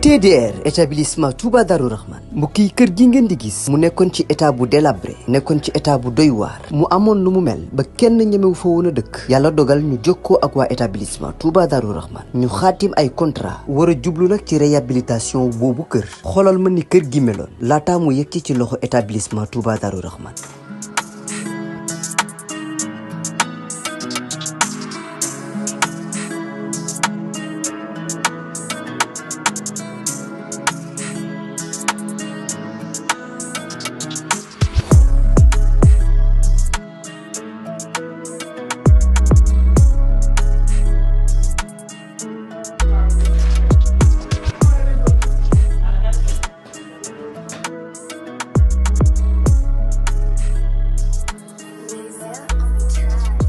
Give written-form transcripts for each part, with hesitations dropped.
ETDR établissement Touba Darou Rahman mbokk yi kër gi ngeen di gis mu nekkoon ci état bu délabré nekkoon ci état bu doy waar mu amoon lu mu mel ba kenn ñemewu fa woon a dëkk yàlla dogal ñu jokkoo ak waa établissement Touba Darou Rahman ñu xaatim ay contrat war a jublu nag ci réhabilitation boobu kër xoolal ma ni kër gi meloon laataa mu yegg ci loxo établissement Touba Darou Rahman.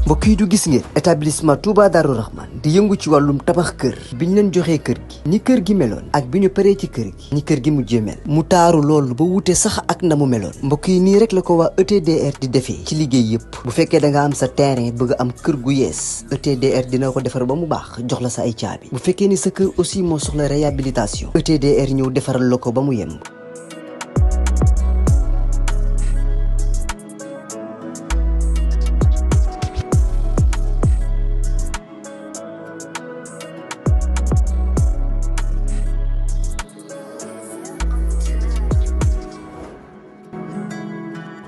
mbokk yi du gis ngeen établissement Touba Darou Rahman di yëngu ci wàllum tabax kër bi ñu leen joxee kër gi ni kër gi meloon ak bi ñu paree ci kër gi ni kër gi mujjee mel mu taaru loolu ba wute sax ak na mu meloon mbokk yi nii rek la ko waa ETDR di defee ci liggéey yëpp bu fekkee da nga am sa terrain bëgg am kër gu yees ETDR dina ko defar ba mu baax jox la sa ay caabi bu fekkee ni sa kër aussi moo soxla réhabilitation ETDR ñëw defaral la ko ba mu yemb.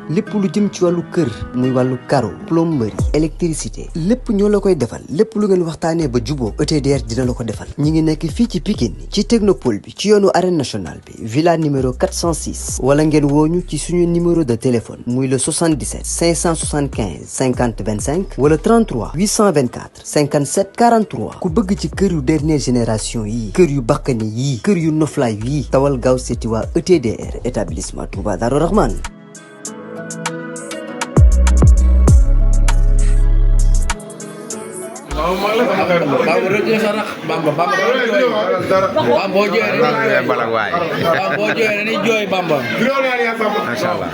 lépp lu jëm ci wàllu kër muy wàllu carreau plomberie électricité lépp ñoo la koy defal lépp lu ngeen waxtaanee ba juboo ETDR dina la ko defal ñi ngi nekk fii ci Pikine ci technopole bi ci yoonu arène nationale bi villa numéro 406 wala ngeen wooñu ci suñu numéro de téléphone muy le 77 575 50 25 wala 33 824 57 43 ku bëgg ci kër yu dernière génération yi kër yu bakkane yi kër yu noflaay yi tawal gaaw seeti waa ETDR établissement Touba Darou Rahman. Bamba rek la sarax Bamba boo jooyee dañuy jooy Bamba. Masha Allah.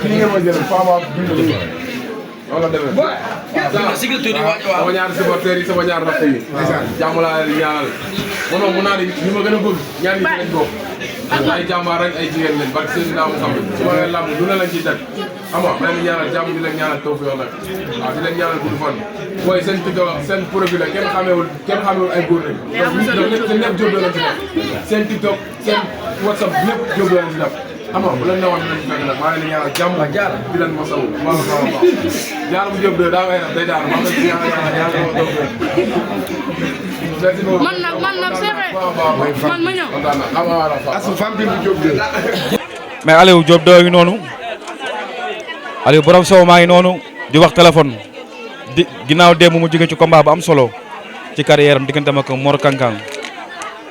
wala demee waaw sigil tuuti sama ñaari supporters yi sama ñaari rakk yi jàmm laa leen ñaanal moom mu naa ni ñi ma gën a bëgg ñaar ñi ci lañ bokk ay jàmbaar rek ay jigéen lañ barke seen naamu xam su ma leen làmb du ne lañ ciy teg xam nga ma leen ñaanal jàmm di leen ñaanal tawfeex nag waaw di leen ñaanal gudd fan booy seen TikTok seen profil la kenn xamewul ay góor lañ seen lépp Diop lañ ci def seen TikTok seen WhatsApp lépp Diop lañ ci def xam nga bu leen newoon dinañ fekk nag maa ngi leen ñaanal jàmm di leen masawu baax a baax jaar bu Diop daa way day daal maa ngi leen ñaanal yàlla man nag seexe man ma ñëw asu fam bi Diop de mais Aliou Diop de ngi noonu Aliou borom sow maa ngi noonu di wax téléphone di ginnaaw démb mu jóge ci combat bu am solo ci carrière am digganteem ak Mor Kankang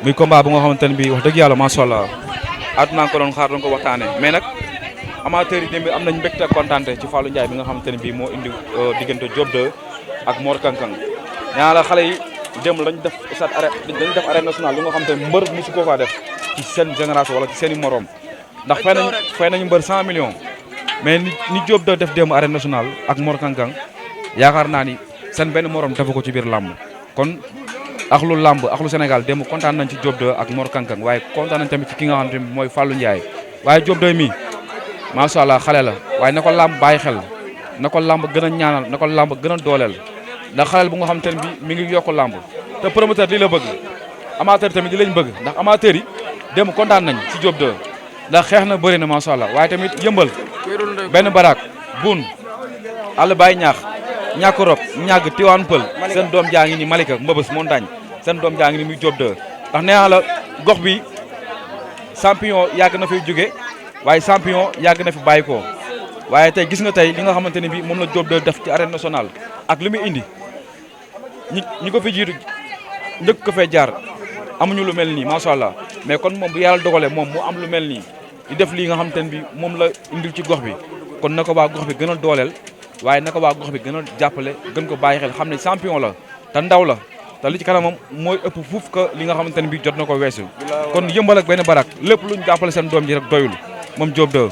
muy combat bu nga xamante ne bii wax dëgg yàlla macha allah àdduna ko doon xaar doon ko waxtaanee mais nag amateur yi démb am nañ mbégte ak kontaante ci Fallou Ndiaye bi nga xamante ne bii moo indi diggante Diop 2 ak Mor Kankang ñaa la xale yi démb lañ def arène nationale li nga xamante ne mbër mosu ko faa def ci seen génération wala ci seen i morom ndax fay nañu mbër 100 millions mais ni Diop 2 def démb arène nationale ak Mor Kankang yaakaar naa ni seen benn morom defu ko ci biir làmb kon axlu làmb axlu Sénégal démb kontaan nañ ci Diop 2 ak Mor Kankang waaye kontaan nañ tamit ci ki nga xamante ne mooy Fallou Ndiaye waaye Diop 2 mi macha allah xale la waaye na ko làmb bàyyi xel na ko làmb gën a ñaanal na ko làmb gën a dooleel ndax xale bu nga xamante ne bi mi ngi yokk làmb te promoteur lii la bëgg amateur tamit di lañ bëgg ndax amateur yi démb kontaan nañ ci Diop 2 ndax xeex na bëri na macha allah waaye tamit yëmbal benn baraak buun àll bàyyi ñàkk rob ñàgg Tiwaan Pël seen doom jaa ngi ni Malika Mbëbës montagne seen doom jaa ngi ni muy Diop 2 ndax nee naa la gox bi champion yàgg na fay jóge waaye champion yàgg na fi bàyyi ko waaye tey gis nga tey li nga xamante ne bi moom la Diop 2 def ci arène nationale ak li muy indi ñi ko fi jiitu njëkk ko fee jaar amuñu lu mel nii macha allah mais kon moom bu yàlla dogalee moom mu am lu mel nii di def lii nga xamante ne bi moom la indil ci gox bi kon na ko waa gox bi gën a dooleel waaye naka waa gox bi gën a jàppale gën ko bàyyi xel xam ne champion la te ndaw la te li ci kanamam mooy ëpp fuuf que li nga xamante ne bii jot na ko weesu kon yëmbal ak benn barak lépp luñ jàppale seen doom ji rek doyul moom Diop 2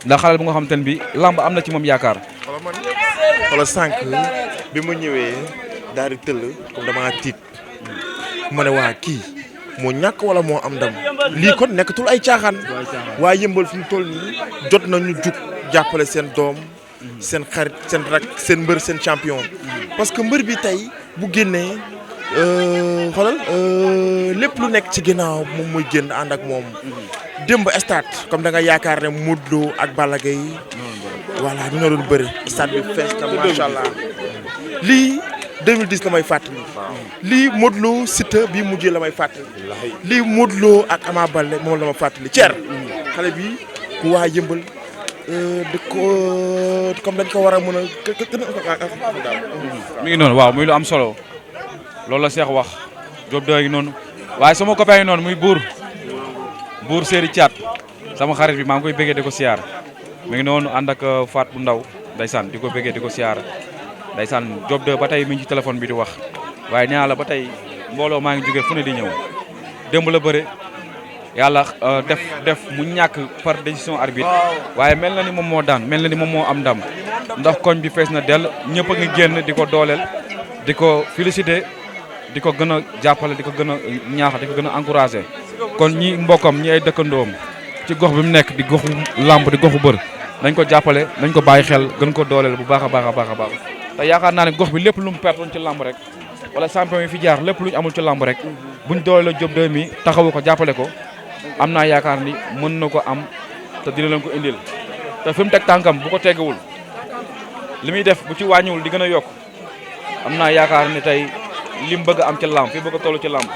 ndax xale bu nga xamante ne bii lamb am na ci moom yaakaar. wala sànq bi mu ñëwee daal di tëll comme damaa tiit ma ne waa kii moo ñàkk wala moo am ndam lii kon nekkatul ay caaxaan waaye yëmbal fi mu toll nii jot nañu jug jàppale seen doom seen xarit seen rak seen mbër seen champion parce que mbër bi tey bu génnee xoolal lépp lu nekk ci ginnaaw moom mooy génn ànd ak moom démb stade comme da nga yaakaar ne Modou Lo ak Balla Gaye voilà ñu doon bëri stade bi fees na macha allah lii 2010 la may fàttali lii Modou Lo Siteu bii mujjee la may fàttali lii Modou Lo ak Ama Baldé moom la ma fàttali Thier xale bi ku waa yëmbal di ko comme dañ ko war a mën a mi ngi noonu waaw muy lu am solo loolu la Cheikh wax Diop doy noonu waaye sama copain yi noonu muy buur Séeri Thiat sama xarit bi maa ngi koy bëggee di ko siyaar mi ngi noonu ànd ak Faat bu ndaw ndeysaan di ko bëggee di ko siyaar ndeysaan Diop de ba tey mi ngi ci téléphone bi di wax waaye nee naa la ba tey mbooloo maa ngi jógee fu ne di ñëw démb la bëre yàlla def mu ñàkk par décision arbitre waaye mel na ni moom moo daan mel na ni moom moo am ndam ndax koñ bi fees na dell ñëpp a ngi génn di ko dooleel di ko féliciter di ko gën a jàppale di ko gën a ñaax di ko gën a encourager kon ñi mbokkam ñi ay dëkkandoom ci gox bi mu nekk di goxu làmb di goxu bër nañ ko jàppale nañ ko bàyyi xel gën ko dooleel bu baax a baax a baax a baax te yaakaar naa ne gox bi lépp lu mu pertoon ci làmb rek wala champion yi fi jaar lépp lu ñu amul ci làmb rek buñ dooleel Diop 2 mi taxawu ko jàppale ko am naa yaakaar ni mën na ko am te dina leen ko indil te fi mu teg tànkam bu ko teggewul li muy def bu ci wàññiwul di gën a yokk am naa yaakaar ni tey li mu bëgg a am ci làmb fi bëgg a toll ci làmb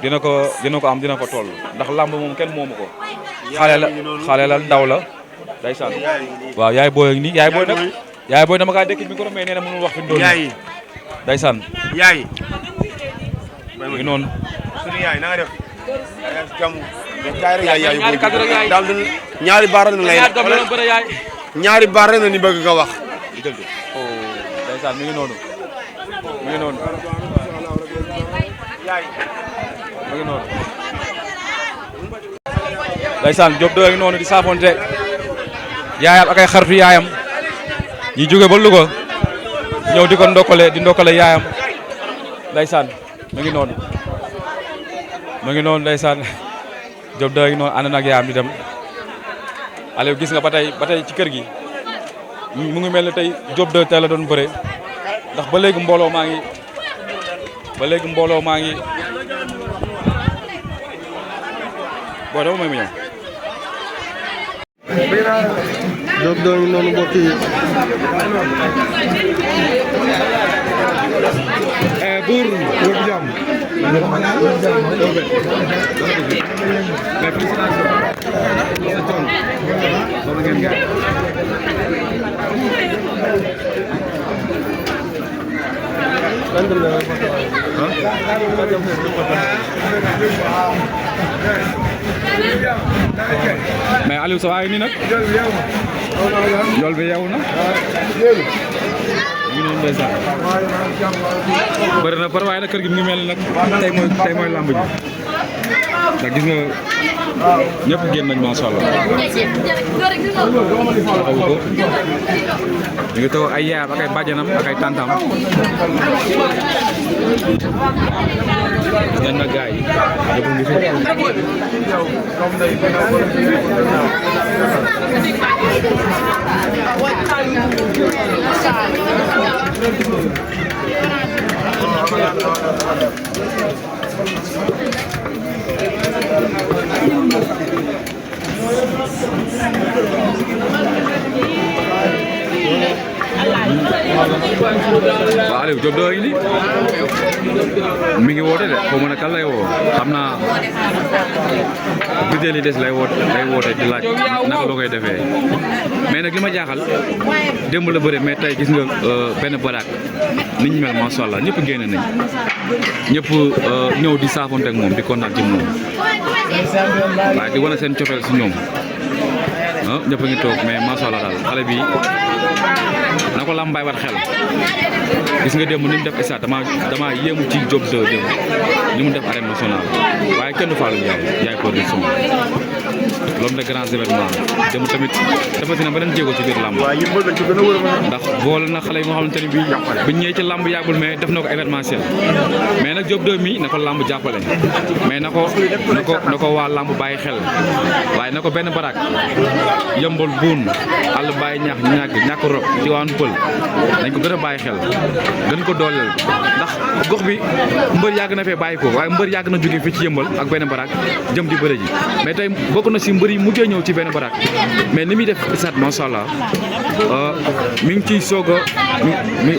dina ko am dina ko toll ndax làmb moom kenn moomu ko xale la ndaw la day sant waaw yaay booy ak nii yaay booy dama kaa dëkk micro mais nee na mënul wax fi doon day sant yaay ngi noonu suñu yaay na nga def ñaari kaddu rek yaay daal ñaari baar rek lay ñaari baar rek ni bëgg nga wax ndeysaan mi ngi noonu mi ngi noonu mi ngi noonu ndeysaan Diop 2 ngi noonu di saafonte yaayam ak ay xaritu yaayam ñi jóge ba Louga ñëw di ko ndokkale yaayam ndeysaan mi ngi noonu mu ngi noonu ndeysaan Diop 2 ngi noonu ànd na ak yaayam di dem Aliou gis nga ba tey ci kër gi mu ngi mel ne tey Diop 2 tey la doon bëre ndax ba léegi mbooloo maa ngi boo dama may mu ñëw Diop 2 ngi noonu mbokk yi buur jàmm mais Aliou sa waay nii nag yool bi yeewu na ñu noonu ndeysaan bëri na par waaye nag kër gi mu ngi mel nag tey mooy lamb ji ndax gis nga ñëpp génn nañ macha allah taxawu ko ñu ngi toog ay yaayam ak ay bàjjanam ak ay tantam gis nañ nag gars yi ñëpp ngi fi waaw Aliou Diop 2 ngi mi ngi woote de xaw ma ne kan lay woo xam naa butéel yi des lay woote di laaj naka la koy defee mais nag li ma jaaxal démb la bëre mais tey gis nga benn baraak nit ñi mel macha allah ñëpp génn nañ ñëpp ñëw di saafonte ak moom di kontaan ci moom waaye di wane seen cofeel si ñoom ñëpp a ngi toog mais macha allah daal xale bi na ko lamb bàyyi war xel gis nga démb ni mu def stade dama yéemu ci Diop 2 démb ni mu def arène nationale waaye kenn du Fallou Ndiaye production l'homme de grands événements démb tamit dafa dina beneen jéego ci biir lamb ndax boole na xale yi nga xamante ni bi ñëwee ci lamb yàggul mais def na ko événementiel mais nag Diop 2 mi na ko lamb jàppale mais na ko waa lamb bàyyi xel waaye na ko benn barak yëmbal buun àll bàyyi ñàkk rob ci waan pël dañ ko gën a bàyyi xel gën ko dooleel ndax gox bi mbër yàgg na fee bàyyi ko waaye mbër yàgg na jóge fii ci yëmbal ak benn barak jëm di bëre ji mais tey bokk na si mbër yi mujjee ñëw ci benn barak mais ni muy def sat macha allah mi ngi ciy soog a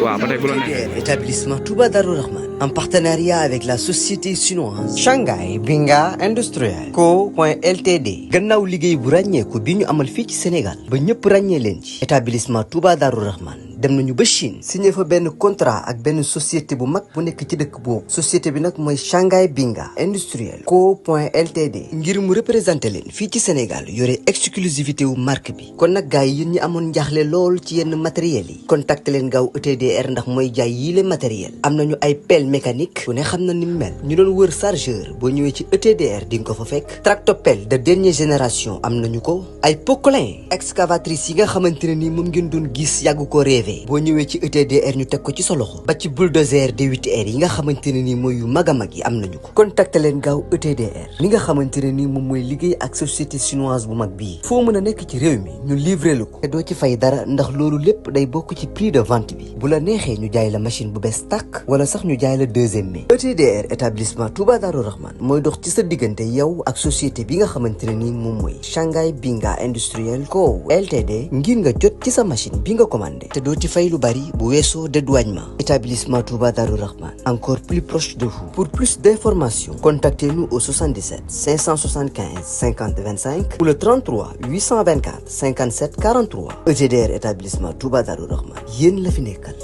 waaw ba tey bu la neexee. Établissement Touba Darou Rahman en partenariat avec la société chinoise Shanghai Binga Industriel Co.Ltd gannaaw liggéey bu ràññeeku bi ñu amal fii ci Sénégal ba ñëpp ràññee leen ci établissement Touba Darou Rahman dem nañu ba Chine signé fa benn contrat ak benn société bu mag bu nekk ci dëkk boobu société bi nag mooy Shanghai Binga Industriel Co.Ltd ngir mu représenté leen fii ci Sénégal yore exclusivité wu marque bi kon nag gars yi yéen ñi amoon njaaxle lool ci yenn matériels yi contacté leen gaaw ETDR ndax mooy jaay yii le matériel am nañu ay pelle mécanique ku ne xam na ni mu mel ñu doon wër chargeur boo ñëwee ci ETDR di nga ko fa fekk tractopelle de dernière génération am nañu ko ay poquelin excavatrice yi nga xamante ne ni moom ngeen doon gis yàgg ko rêvé boo ñëwee ci ETDR ñu teg ko ci sa loxo ba ci bulldozer D8R yi nga xamante ne ni mooy yu mag a mag yi am nañu ko contacté leen gaaw ETDR li nga xamante ne ni moom mooy liggéey ak société chinoise bu mag bii foo mën a nekk ci réew mi ñu livré la ko te doo ci fay dara ndax loolu lépp day bokk ci prix de vente bi bu la neexee ñu jaay la machine bu bees tàkk wala sax ñu jaay la deuxième mai ETDR établissement Touba Darou Rahman mooy dox ci sa diggante yow ak société bi nga xamante ne ni moom mooy Shanghai Binga Industriel Co Ltd ngir nga jot ci sa machine bi nga commandé te doo ci fay lu bari bu weesoo dédouanement établissement Touba Darou Rahman encore plus proche de vous pour plus d'informations contactez-nous au 77 575 50 25 ou le 33 824 57 43 ETDR établissement Touba Darou Rahman yéen la fi nekkal